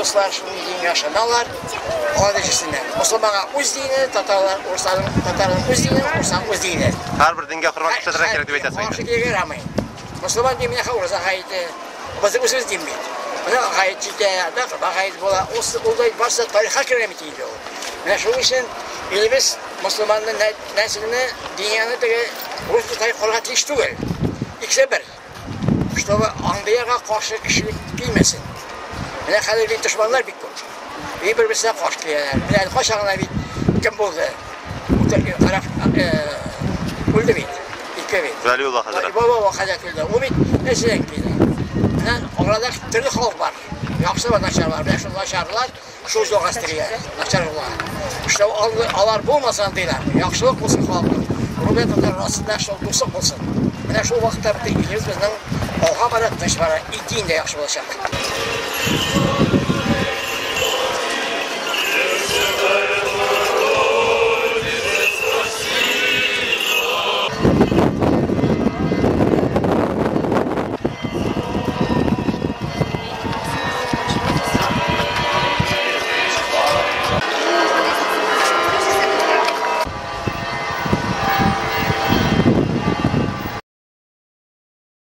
Урыслар шундый дингә ышаналар, алар да җирсеннәр. Мосылманга үз дине, татарлар, урысларның, татарның үз дине, урысның үз дине. Һәрбер дингә хөрмәт күрсәтергә кирәк дип әйтәсең инде. Каршы килергә ярамый. Мосылман дин менә ураза гаете. Безнең үзебез дин бит. Менә гает җитә, анда корбан гаете була. Ул, ул да барысы тарихка керә бит инде ул. Менә шуның өчен илебез мосылманны нәселне, динияне теге рус тарих карарга тиеш түгел. Икесе бер. Чтобы Англиягә каршы кешелек килмәсен. Менә хәзер бит дошманнар бик күп. И бер-берсенә каршы киләләр. Менә әле кайчан гына бит кем булды? Карак үлде бит. Ике бит. Вәлиулла хәзрәт. Баба хәзрәт үлде. Ул бит нәрсәдән килде? Менә арада төрле халык бар. Яхшы бар, начар бар. Менә шул начарлар Шул юлга стерия, начар юлга. Что алар булмаса андыйлар, яхшылык булсын халыкның. Румын татар арасында шул дуслык булсын. Менә шул вакытта бөтен илебез безнең алга бара, тыныч бара, и дин дә яхшы булачак.